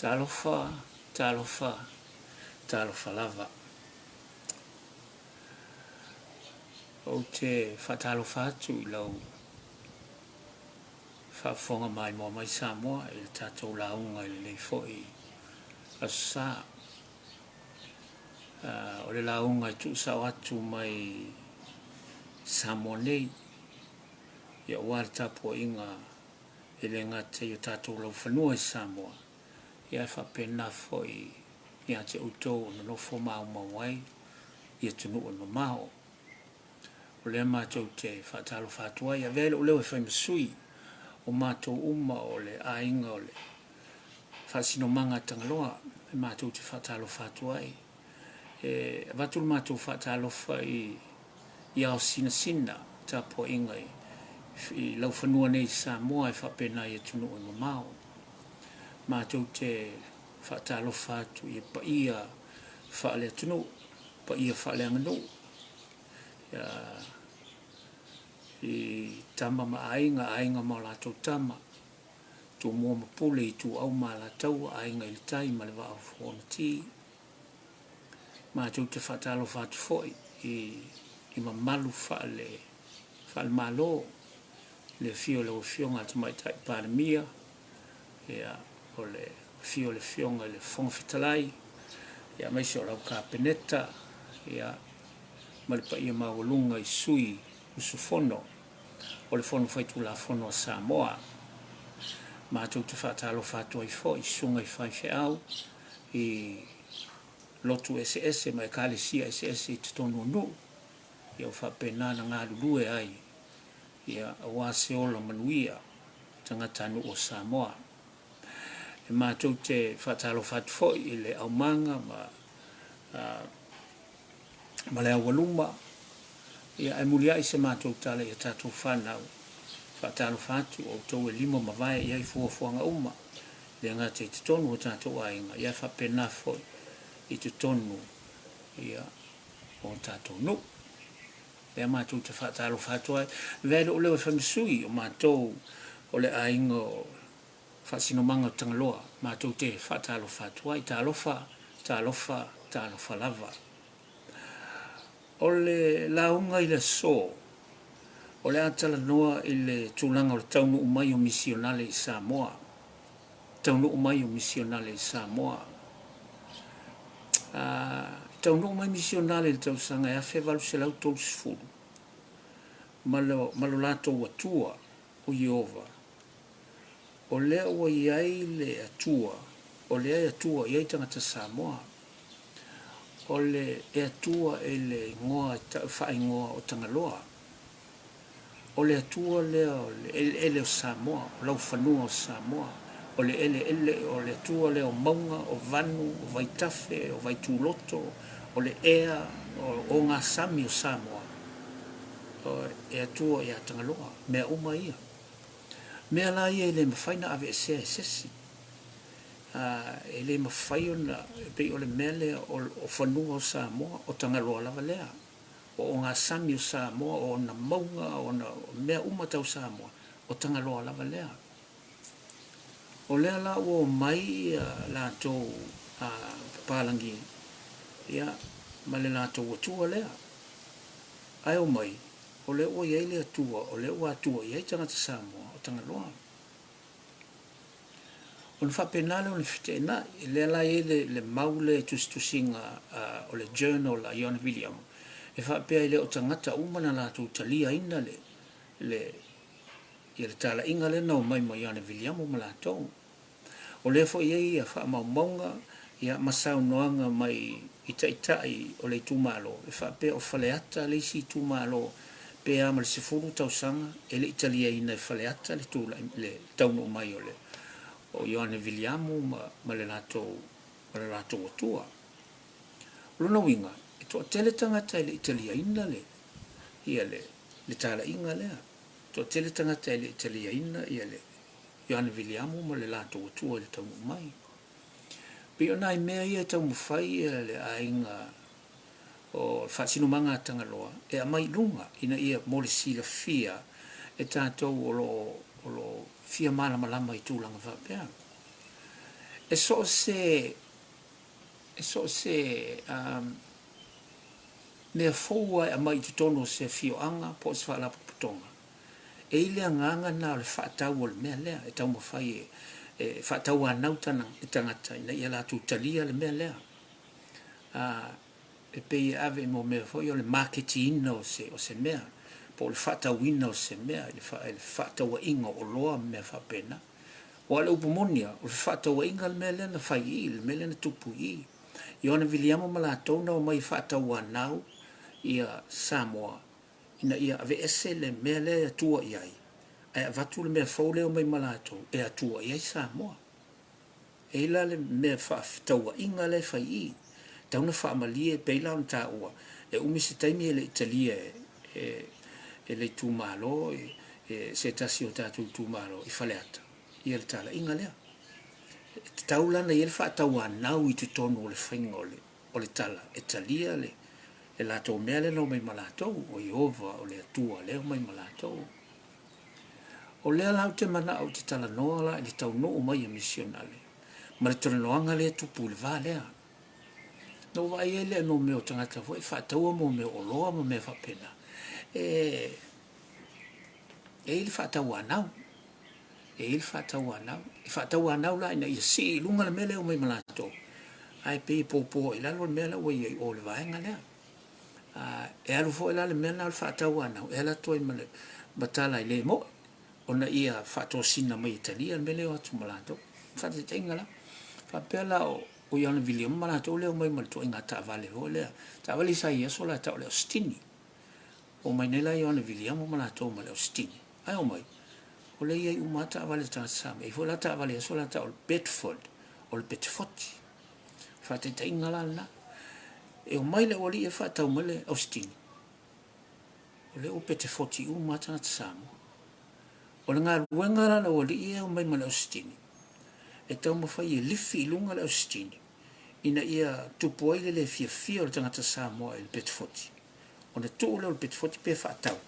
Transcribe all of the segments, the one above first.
Talofa, talofa, talofa lava. Ou te faatalofa atu i lau faafofoga maimoa mai Samoa i le tatou lauga i lenei foi Aso Sa. O le lauga e tuusao atu mai Samoa nei, aua le tapuaiga e le gata i o tatou laufanua i Samoa, ae faapena foi ia te outou o nonofo maumau ai i atunuu e mamao. O lea matou te faatalofa atu ai, avea ai lou leo e fai ma sui o matou uma o le aiga o le faasinomaga a Tagaloa e matou te faatalofa atu ai. E avatu le matou faatalofa i i ao sinasina tapuaiga i laufanua nei i Samoa e faapena i atunuu e mamao. Matou te faatalofa atu i paia faale-atunuu, paia faaleaganuu, i tama ma aiga, aiga ma o latou tama, Tumua ma Pule, Ituau ma Alataua, Aiga i le Tai ma le Vaa o Fonoti. Matou te faatalofa atu foi i mamalu faale faale-Malo, le afio o lau Afioga i le Tamaitai Palemia, ia, o le afio o le Afioga i le Fofoga Fetalai, ia, aemaise o lau Kapeneta, ia, ma le paia maualuga i sui usufono o le Fono Faitulafono a Samoa. Matou te faatalofa atu ai foi i susuga i faifeau i lotu eseese ma ekalesia eseese i totonu o nuu, ia ua faapena ona galulue ai ia aua se ola manuia tagatanuu o Samoa. E matou te faatalofa atu foi i le aumaga ma ma le aualuma, ia ae muliai se matou tala i a tatou fanau, faatalofa atu o outou e lima ma vae i ai fuafuaga uma, e le gata i totonu o tatou aiga, ia ae faapena foi i totonu ia o tatou nuu. Lea matou te faatalofa atu ai, avea ai lou leo e fai ma sui o matou o le aiga o Faasinomaga o Tagaloa, matou te faatalofa atu ai. Talofa, talofa, talofa lava. O le lauga i le aso, o le a talanoa i le tulaga o le taunuu mai o misionale i Samoa. Taunuu mai o misionale i Samoa. I taunuu mai misionale i le tausaga e 1830 ma lo, ma lo latou Atua o Ieova. O lea ua i ai le Atua, o lea e Atua i ai tagata Samoa. O le e Atua e le igoa e faaigoa o Tagaloa. O le Atua lea o le eleele o Samoa, o laufanua o Samoa, o le eleele, o le Atua lea o mauga, o vanu, o vaitafe, o vaituloto, o le ea, o ogasami o Samoa, e Atua ia Tagaloa, mea uma ia. Mea la ia e le mafai ona aveesea e sesi. E le mafai ona, e pei o le mea lea o fanua o Samoa, o Tagaloa lava lea. O ogasami o Samoa, o ona mauga, o ona mea uma tau Samoa, o Tagaloa lava lea. O lea la ua omai ia latou papalagi ia ma le latou Atua lea. Ae omai, o lea ua i ai le Atua, o lea ua atua i ai tagata Samoa, o Tagaloa. Ona faapena lea ona feteenai. Lea la e i ai le, le mau lea i tusitusiga o le journal a Ioane Viliamo, e faapea e le o tagata uma na latou taliaina le, le, ia le talaiga lea na omai ma Ioane Viliamo ma latou. O lea foi e i ai ia faamaumauga ia ma saunoaga mai i taitai o le itumalo e faapea o Faleata le isi itumalo pe a ma le 10 tausaga e le i taliaina e Faleata le tulai le taunuu mai o le o Ioane Viliamu ma ma le latou ma le latou Atua. O lona uiga, e toatele tagata e le i taliaina le ia le le talaiga lea. Toatele tagata e le i taliaina ia le Ioane Viliamu ma le latou Atua i le taunuu mai. Pei o nai mea ia e taumafai le aiga o le faasinomaga a Tagaloa e aumai i luga ina ia mo le silafia e tatou o lo o fia malamalama i tulaga faapea. E so o se, e so o se mea fou lava e aumai i totonu o se afioaga po o se faalapotopotoga, e i ai le agaga lena o le faatau o le mea lea e taumafai e faatauanau i tagata ina ia latou talia le mea lea. E pei e ave i mea foi o le maketiina o se mea po o le faatauina o se mea i le fefaatauaiga o oloa ma mea faapena. Aua o le upu moni lava, o le fefaatauaiga le mea lea na fai i i, le mea lea na tupu i i. Ioane Viliamo ma latou na omai e faatauanau ia Samoa ina ia aveese le mea lea e atua i ai, ae avatu le mea fou lea e omai ma latou e atua i ai Samoa. E i ai la le mea faafetauaiga lea e fai i i, tatau ona faamalie, e pei la ona taua, e umi se taimi e le i talia e le itumalo, e se tasi o tatou itumalo i Faleata, ia le talaiga lea. E tatau la ona i ai le faatauanau i totonu o le faiga o le tala e talia le latou mea lea na omai ma latou, o Ieova o le Atua lea e omai ma latou. O lea la ou te manao ou te talanoa la i le taunuu mai a misionale ma le talanoaga lea e tupu i le va lea. Na ou vaai ai lea i mea o tagata foi e faataua mea o oloa ma mea faapena, e i ai le faatauanau, e i ai le faatauanau. E faatauanau la ina ia sii i luga le mea lea e omai ma latou, ae pei e popo ai i lalo le mea la ua i ai i o i le vaega lea. E alu foi la le mea lena o le faatauanau e alu atu ai ma tala e le mo'i ona ia faatosina mai e talia le mea lea e o atu ma latou. Faataitaiga la, faapea la o Ioane Vilioma ma latou lea e omai ma le ituaiga taavale foi lea, taavale sa i ai aso la e tau o le Ausitini. Omai nei la Ioane Viliamo ma latou ma le Ausitini, ae omai, o lea e i ai uma lava taavale a tagata Samoa. E i ai foi la taavale i aso la e tau o le Bedford, o le Petefoti. Faataitaiga la lena. E omai le aualii e faatau mai le Ausitini, o lea ua petefoti uma lava tagata Samoa. O le galuega la a le aualii e omai ma le Ausitini, e taumafai e lifi i luga le Ausitini ina ia tupu ai le le fiafia o le tagata Samoa i le petefoti, ona tuu lea o le petefoti pe faatau,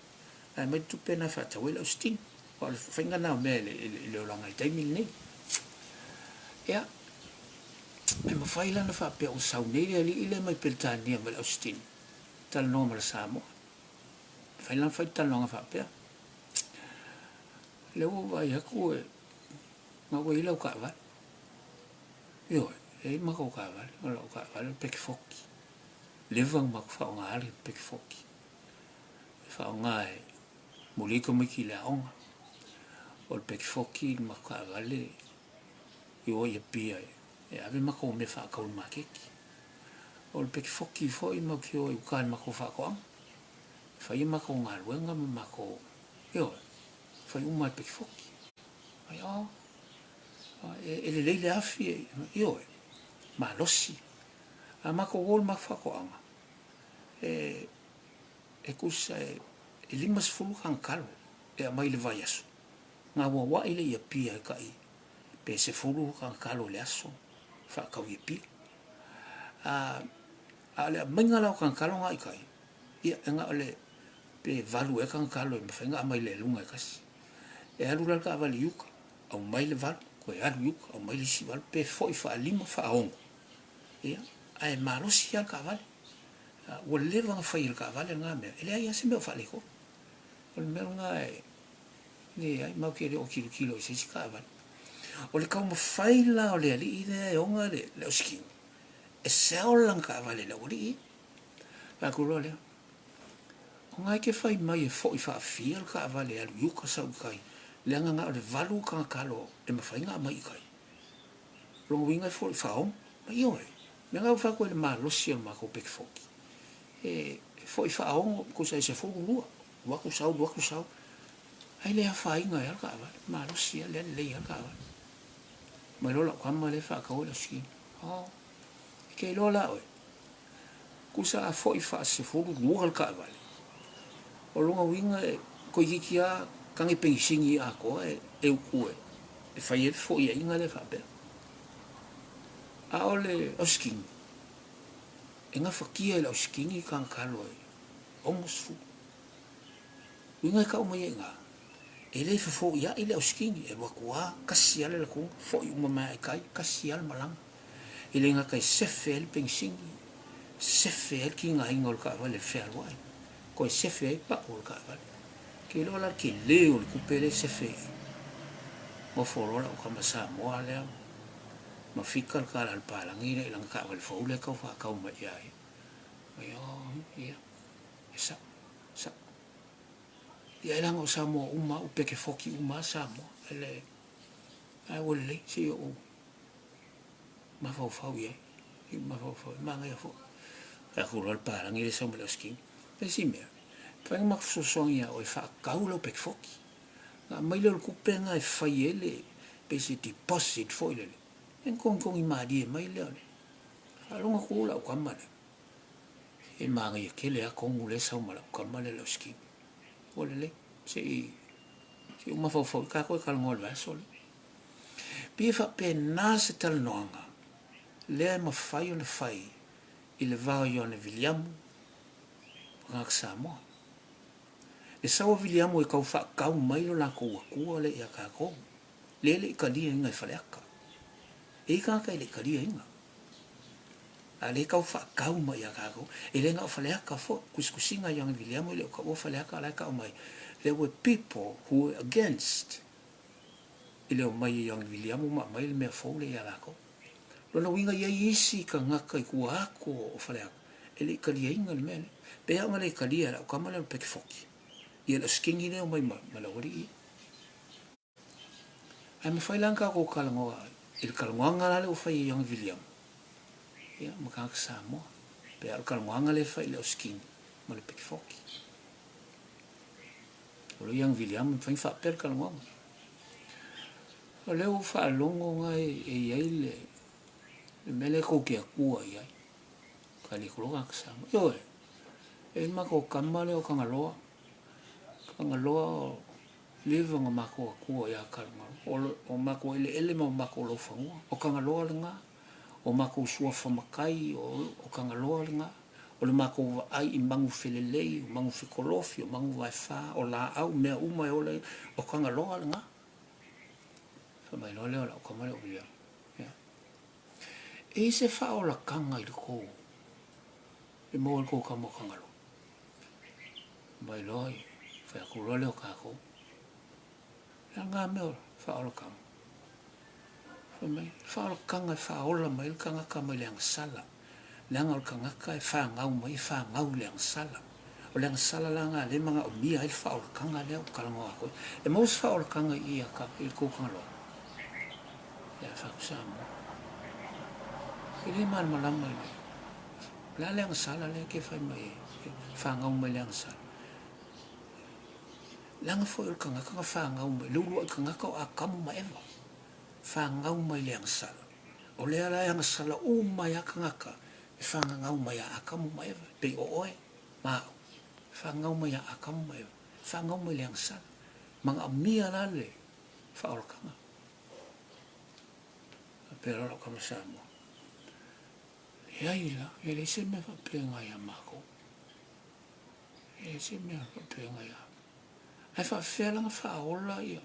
ae aumai le tupe lena e faatau ai le Ausitini. Aua o le faiga lena o mea i le olaga i le taimi lenei. Ia, e mafai la ona faapea ua sau nei le alii lea mai Peretania mai le Ausitini, talanoa ma le Samoa. E mafai la ona fai le talanoaga faapea. O lea ua ou vaai atu e na ua i ai lau taavale. Ioe, e i ai le matou taavale, o lau taavale o le pekefoki. Leva ona matou faaaoga le pekefoki. E faaaoga e momoli ai tamaiti i le aoga. O le pekefoki le matou taavale i o i Apia e ave matou mea faatau i le maketi. O le pekefoki foi matou te o i uta i le matou faatoaga. E fai a matou galuega ma matou, ioe, fai uma lava i le pekefoki. Ai, oh, e lelei le afi, ioe, malosi. A matou o i le matou faatoaga, e, e tusa e 50 tagitalo e aumai i le vaiaso, gauauai lea i Apia e tai pe 10 tagitalo i le aso faatau i Apia. A, a o le aumaiga la o tagitalo na i tai, ia e na o le pe valu ea tagitalo e mafai ona aumai le luga e tasi. E alu la le taavale i uta, aumai le valu, toe alu i uta, aumai le isi valu, pe foi faalima faaono, ia, ae malosi lava le taavale. Ua leva ona fai e le taavale lena mea, e leai lava se mea o faaletonu. O le mea lena e leai, matou te le o tilotilo i se isi taavale. O le taumafai la o le alii lea e ona le Ausitini, e sell lana taavale i le aualii ia. Fai atu loa lea, o na e te fai mai e foi faafia le taavale e alu i uta sau i tai, leaga na o le valu tagatalo e mafai ona aumai i tai. O lona uiga e foi faaono. Ioe, mea na ua fai atu ai i le malosi o le matou pekefoki, e foi faaono, tusa e 12, alu atu sau, alu atu sau, ae le afaina ai lava le taavale, malosi lava, lelei lava le taavale. Mai loa lau tama lea e faatau ai le Ausitini. Oh, e te iloa la oe, tusa a foi faasefulu lua le taavale, o lona uiga e toeitiiti lava tagi penisini atoa e utu e fai ai le fefoiaiga lea faapea. A o le Ausitini, e gafatia e le Ausitini tana talo e 60. Uiga e tau mai ai i ina, E le fefoiaʻi le ausikini, e alu atu lava, tasi lava le latuga, foi uma mai lava i tai, tasi lava le malaga. E le gata e sefe ai le penisini, sefe ai le tigaina o le taavale i le fealuai, toe sefe ai pau o le taavale. Ou te iloa la le tele o le tupe lea e sefe i i. Nofo loa lau tama Samoa lea ma fika le tala a le palagi lea i lana taavale fou lea e tau faatau mai ia ia. Ioe, ia, e sao, sao. Ia ai leaga o Samoa uma lava ua pekefoki uma lava Samoa. E le, ae ua lelei, se i ou mafaufau i ai, se i ou mafaufau i ai, manaia foi. Fai atu loa le palagi lea e sau ma le ausikini. O le isi mea, e mafai ona matou fesoasoani ia oe e faatau lau pekefoki. Ona aumai lea o le tupe lena e fai ai le, pei se deposit foi lele, ia ona togitogi malie mai lea o le. Faalogo atu lau tama lea, E manaia tele lava tonu lea e sau ma lau tama lea le ausikini. Ua lelei, se i, se i ou mafaufau i tatou e talanoa i le vaiaso lea. Pei e faapena se talanoaga lea e mafai ona fai i le va o Ioane Viliamu ma tagata Samoa. E sau a Viliamu e tau faatau mai lo latou Atua lea ia tatou, lea e le i taliaina e Faleata. E i ai tagata e le i taliaina. A o lea e tau faatau mai ia tatou. E le na o Faleata foi, tusitusiga a Ioane Viliamu e le o taua Faleata, o la e tau mai, there were people who were against i le omai a Ioane Viliamu ma aumai le mea fou lea ia latou. Lona uiga e i ai isi tagata i tua atu o Faleata e le i taliaina le mea lea. Pei lava ona le talia e lau tama lea o le pekefoki, ia le ausikini lea e omai ma le aualii ia. Ae mafai la ona tatou talanoa i le talanoaga la lea ua fai e Ioane Viliamu, ia, ma tagata Samoa, pe a o le talanoaga lea e fai i le ausikini ma le pekefoki. O le Ioane Viliamu e mafai ona faapea le talanoaga. O lea ua faalogo na e i ai le mea lea tou te atua i ai, tali atu loa tagata Samoa. Ioe, e i ai le matou tama lea o Tagaloa, Tagaloa o Leva ona matou atua ia Tagaloa, o matou eleele ma o matou laufanua, o Tagaloa lena, o matou suafa matai, o Tagaloa lena, o le matou vaai i manu felelei, o manu fekolofi, o manu vaefa, o laau, mea uma e ola ai, o Tagaloa lena. Fai mai loa lea o lau tama lea o Wiliama, ia. E i ai se faaolataga i le tou, e maua ai le tou tama o Tagaloa? Mai loa, fai atu loa lea o tatou. Le a lena mea o le faaolataga? Fai mai, le faaolataga e faaola mai ai le tagata mai le agasala. Leaga o le tagata e fanau mai, e fanau i le agasala. O le agasala la lena o lea e manaomia ai le faaolataga lea ua talanoa atu ai. E maua se faaolataga i i i le tou Tagaloa? Ia, fai atu Samoa. E le malamalama i le O le a le agasala lea e te fai mai ai, e fanau mai le agasala? Leaga foi o le tagata na fanau mai, le uluai tagata o Atamu ma Eva, fanau mai le agasala. O lea la e agasala uma ai lava tagata e fananau mai ia Atamu ma Eva, e pei o oe ma au, fanau mai ia Atamu ma Eva, fanau mai le agasala. Manaomia la le faaolataga. Faapea loa lau tama Samoa. Leai la, e leai se mea faapena ia matou. E leai se mea faapena ia. Ae faapefea la ona faaola ia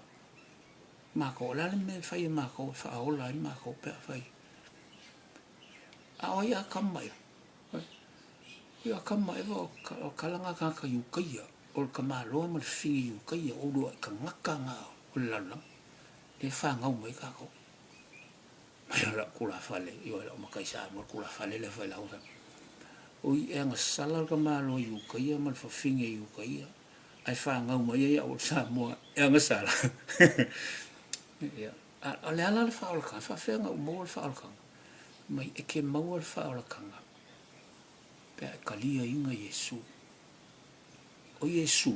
matou? O le a le mea e fai e matou e faaola ai matou pe afai. A o ai Atamu ma Eva? Oi, o Atamu ma Eva o kala nga tagata Iutaia, o le tamaloa ma le fafine Iutaia, o uluai tagata na o le lalolagi, lea e fanau mai ai tatou. Mai o lau tulafale, ioe lau matai Samoa le tulafale lea fai lau Oi e agasala le tamaloa i Ukaia ma le fafine i Ukaia ae fanau mai ai au o le Samoa e agasala. Ia, a o le ala le faaolataga, e faafefea ona ou maua le faaolataga? Mai e te maua le faaolataga pe a e taliaina Iesu. O Iesu,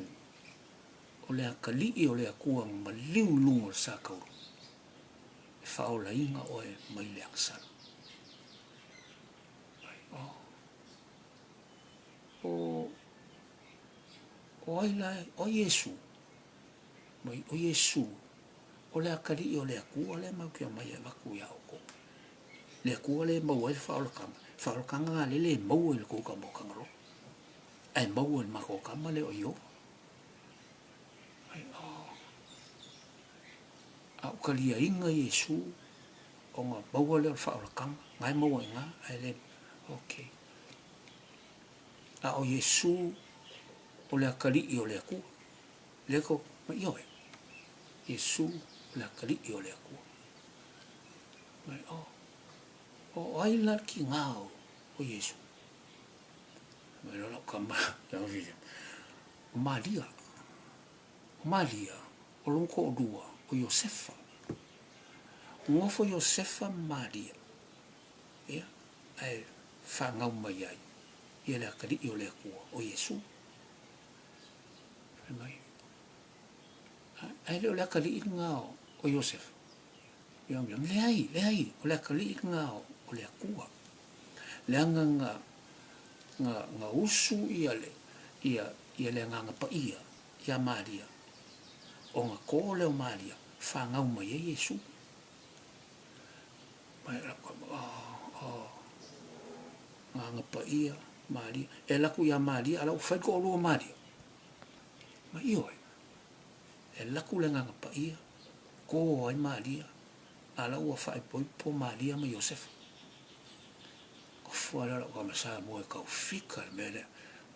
o le atalii o le Atua na maliu i luga o le sa taulu. E faaolaina oe mai le agasala. Oh. O, o ai la, o Iesu, mai, o Iesu, o le atalii o le Atua lea matou te omai e avatu ia outou. Le Atua lea e maua ai le faaolataga, faaolataga lena lea e le maua i le tou tama o Tagaloa, ae maua i le matou tama lea o Ieova. Ai, oh. A o taliaina Iesu ona maua lea o le faaolataga, na e maua i ina, ae le, ok. A o Iesu o le Atalii o le Atua. Lea tou, ioe, Iesu o le Atalii o le Atua. Mai, oh, o ai la le tiga o Iesu? Mai loa lau tama, o Malia. O Malia, o lona toalua o Iosefa. Nofo Iosefa ma Malia, ia, ae fanau mai ai ia le Atalii o le Atua, o Iesu. Fai mai, ae le o le atalii lena o Iosefa? Ia, leai, leai, o le atalii lena o le Atua. Leaga na, na, na usu ia le, ia, ia le Agaga Paia ia Maria, ona to lea o Maria, fanau mai ai Iesu. Mai lau kama, oh, oh, Agaga Paia, Maria. E alu atu ia Maria, a la ua fai le toalua o Maria. Ma ioe, e alu atu le Agaga Paia, to ai Maria, a la ua faaipoipo Maria ma Iosefa. Nofo lava lea o lau tama Samoa e tau fika le mea lea.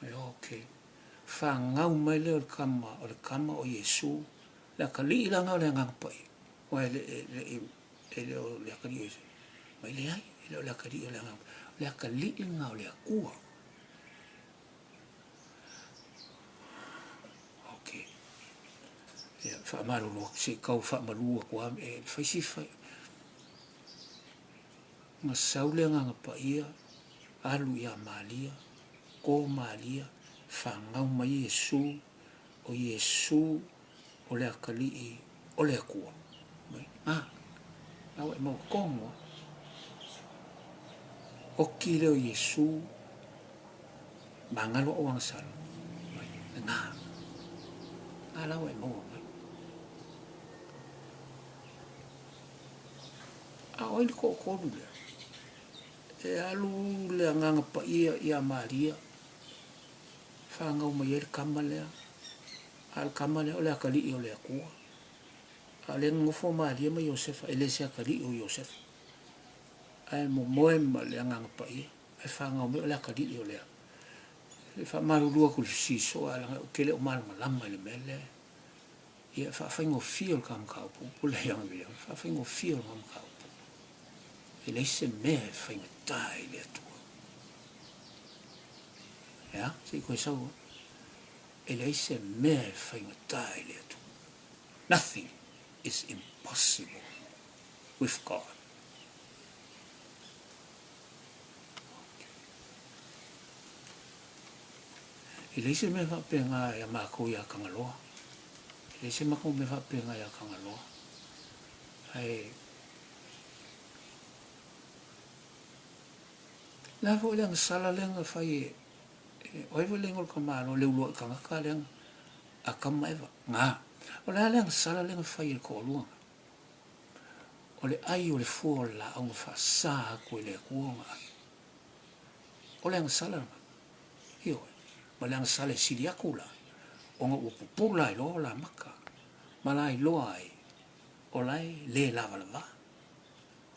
Mai, okay. Fanau mai lea o le tama, o le tama o Iesu, le atalii la lena o le Agaga Paia. Aua e le, e le, e le o le atalii o Iesu. Mai leai, e le o le atalii o le Agaga, o le atalii lena o le Atua. Ok. Ia, faamalulu atu, se i tau faamalu atu lava, e fai si fai. Na sau le Agaga Paia, alu ia Maria, ko Maria, fanau mai Iesu, o Iesu o le Atalii o le Atua. Mai, a, a ua e maua tonu lava. Oti lea o Iesu, magalo au agasala, mai, lena, a la ua e maua mai. A o ai le toatolu lea? E alu le Agaga Paia ia Maria, fanau mai ai le tama lea, a o le tama lea o le atalii o le Atua. A o lea e nonofo o Maria ma Iosefa, e le se atalii o Iosefa. Ae momoe ma le Agaga Paia, ae fanau mai o le atalii o le Atua. E faamalulu atu i le fesili soo ae leaga ou te le o malamalama i le mea lea. Ia, e faafaigofie o le ta mataupu, upu lea i ana e faafaigofie o le ta mataupu. E leai se mea e faigata i le Atua. E a? Se i toe sau lava. E leai se mea e faigata i le Atua. Nothing is impossible with God. E leai se mea faapena ia makou ia Tagaloa. E leai se matou mea faapena ia Tagaloa. Ae le a foi le agasala lea na fai e, e o ai foi le igoa o le tamaloa, le uluai tagata lea na, Atamu ma Eva. Na. O le a le agasala lea na fai e le toalua na? O le ai o le fua o le laau na faasa atu e le Atua ona ai. O le agasala lena. Ioe. Ma le agasala e sili atu la, ona ua pupula ai loa o la maka, ma la iloa ai o la e le lavalava.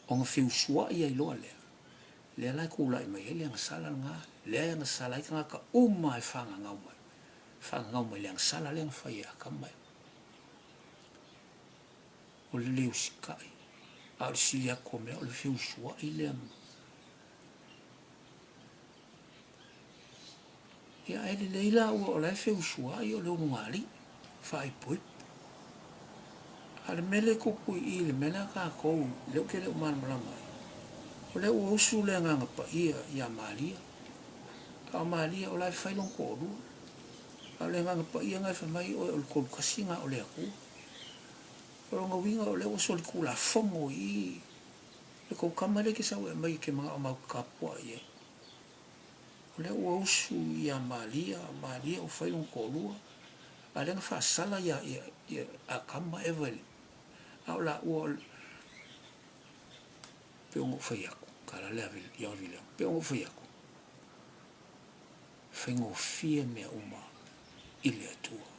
Ona feusuai ai loa lea, lea la e tulai mai ai le agasala lena, lea e agasala ai tagata uma e fagagau mai, fagagau mai i le agasala lea na fai e Atamu ma Eva. O le le usitai, a o le sili atu o mea, o le feusuai lea ma. Ia ae lelei la ua o la e feusuai o le ulugalii, faaipoipo. A o le mea lea e tupu i i i le mea lea a tatou, lea ou te le o malamalama ai, o lea ua usu le Agaga Paia ia Maria, a o Maria o la e fai lona toalua. A o le Agaga Paia lena e fai mai oe o le Tolutasi lena o le Atua. O lona uiga o lea ua solitulafono i i le tou tama lea e te sau e aumai e te manao matou te tapuai ai. O lea ua usu ia Maria, Maria ua fai lona toalua, a lea na faasala ia, ia, ia Atamu ma Eva i le, a o laua o le, pei ona ou fai atu, tala lea ia Viliama, pei ona ou fai atu, faigofie mea uma i le Atua.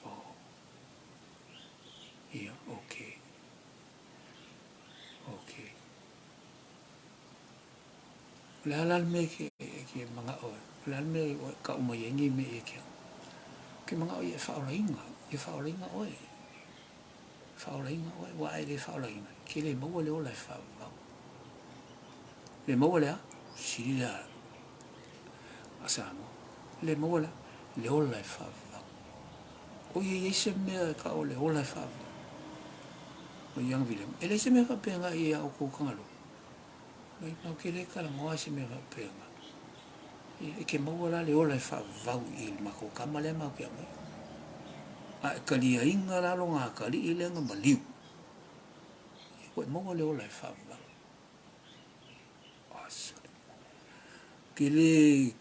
Oh. O le a la le mea e te manao ai? O le a le mea ua e tau mai ai nei mea ia te au? Ou te manao ia e faaolaina, ia faaolaina oe, faaolaina oe, aua a e le faaolaina, e te le maua le ola e faavavau. Le maua le a? Fesili lea a Samoa. Le maua le a? Le ola e faavavau. O i e i ai se mea e tau o le ola e faavavau? O Young William, e leai se mea faapena i a outou Tagaloa. Maimau ke le talanoa i se mea faapena. E te maua la le ola e faavavau i le matou tama lea matou te aumaia. A e taliaina la lona atalii lea na maliu, ua e maua le ola e faavavau. Ke le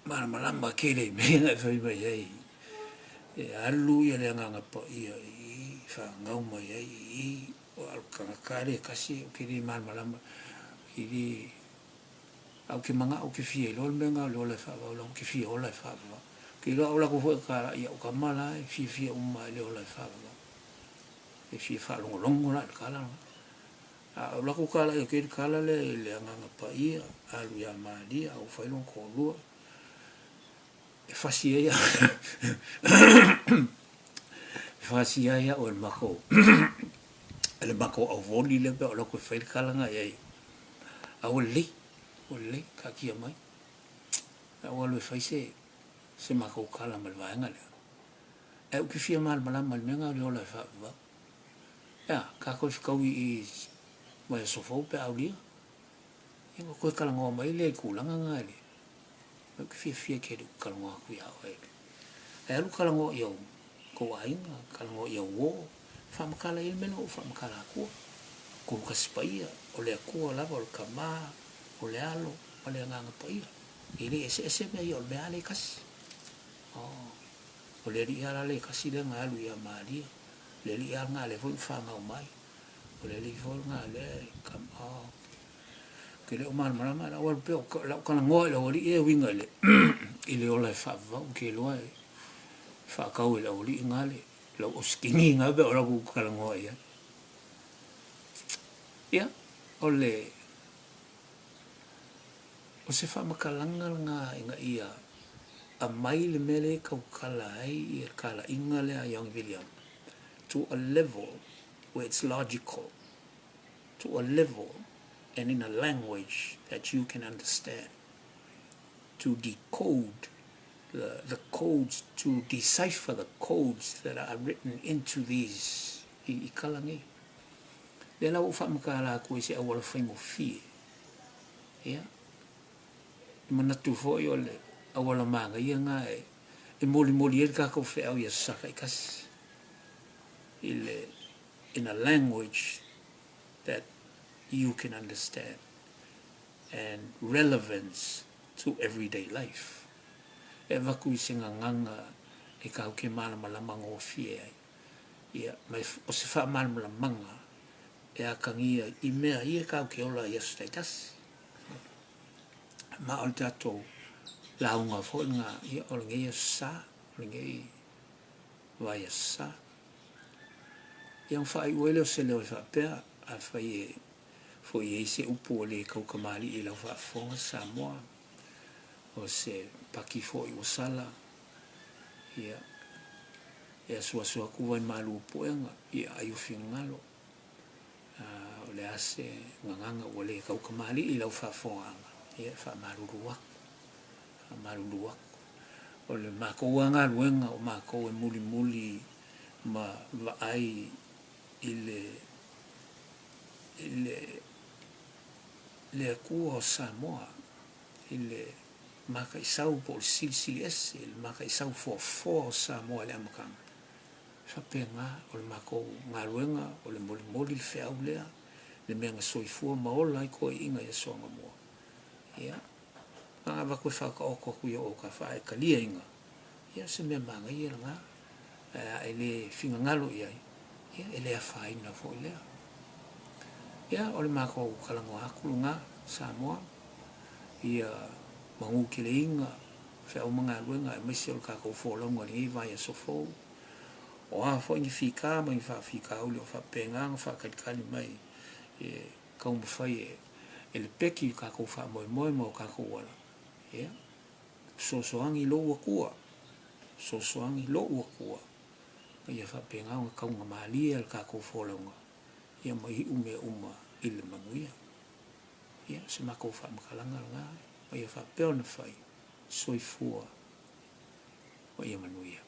malamalama tele i mea na e fai mai ai, e alu ia le Agaga Paia i i, fanau mai ai i i, o le tagata lea e tasi ou te le malamalama, ou te le, ae ou te manao ou te fia iloa le mea lena o le ola e faavavau, leaga ou te fia ola e faavavau. Ou te iloa a ou alu atu foi e talai i au tama la e fiafia uma lava i le ola e faavavau. E fia faalogologo la i le tala lena. A ou alu atu talai atu ai le tala lea i le Agaga Paia, alu ia Maria, a ua fai lona toalua, e fasi ai e fasi ai au e le matou e le matou auvoli lea pe a ou alu atu e fai le tala lena i ai. A ua lelei, ua lelei, taatia mai. A ua alu e fai se se matou tala ma le vaega lea. Ae ou te fia malamalama i le mea lena o le ola e faavavau. E a, tatou e fetaui i vaiaso fou pe a aulia? Ia ona toe talanoa mai lea i le tulaga lena i le Ou te fiafia tele ou te talanoa atu ia oe. Ae alu talanoa i au tou aiga, talanoa i au uo, faamatala i ai le mea lea na ou faamatala atua. Kolokasi Paia, o le Atua lava, o le Tama, o le Alo, ma le Agaga Paia. E le eseese mea ia, o le mea lava lea e tasi. Oh, o le Alii lava la lea e tasi lea na alu ia Maria, o le Alii lava lena lea foi na fanau mai, o le Alii foi lena lea e, oh, Ou te le o malamalama, o lau alu pea, o lau talanoa i le aualii e uiga i le, i le ola e faavavau, ou te iloa e faatau e le aualii na le, lau osikini na pe o lau talanoa i ai. Ia, o le, o se faamatalaga lena ina ia aumai le mea lea e tautala ai le talaiga lea a Young William to a level where it's logical. to a level and in a language that you can understand, to decode the, the codes, to decipher the codes that are written into these i, i kala nei. Lea la ua ou faamatala atu ai se auala faigofie. Ia, e manatu foi o le auala manaia lena e, e molimoli ai le tatou feau i aso Sa taitasi i le in a language that you can understand and relevance to everyday life. E avatu i se gagana e kāu ke malamalama gofie ai. Ia, ma o se faamalamalamaga e atagia i mea ia kāu ke ola i aso taitasi. Ma o le tatou lauga foi lena, ia, o lenei aso Sa, o lenei vaiaso Sa. Ia ona faaiu ai lea o se leo e faapea, afai e foi i ai se upu ua le taukamalii i lau faafofoga Samoa, o se paki foi ua sala, ia, e asuasu atu vai malu o puega, ia ai o finagalo, o le a se gagana ua le taukamalii i lau faafofogaaga, ia e faamalulu atu, faamalulu atu. O le matou lava galuega o matou e mulimuli ma vaai i le i le le Atua o Samoa i le mataisau po o le silisili ese, le mataisau foafoa o Samoa i le amataga. E faapena, o le matou galuega o le molimoli le feau lea, le mea na soifua ma ola ai toeaiina i aso anamua. Ia, na avatu e faataoto atu i o autafa ae taliaina, ia o se mea manaia lena, ae a e le finagalo i ai, ia e le afaina foi lea. Ia, o le matou talanoa atu lena, Samoa, ia manuteleina feau ma galuega aemaise o le tatou folauga i lenei vaiaso fou. O a foi ni fita ma ni faafitauli o faapena ona faatalitali mai e taumafai e E lepeki i kakou faamoemoe ma o kakou ala, ia, fesoasoani lou Atua, fesoasoani lo'u Atua, ma ia faapena ona taugamalie a le tatou folauga, ia ma iu mea uma i le manuia. Ia, o se matou faamatalaga lena, ma ia faapea ona fai, soifua ma ia manuia.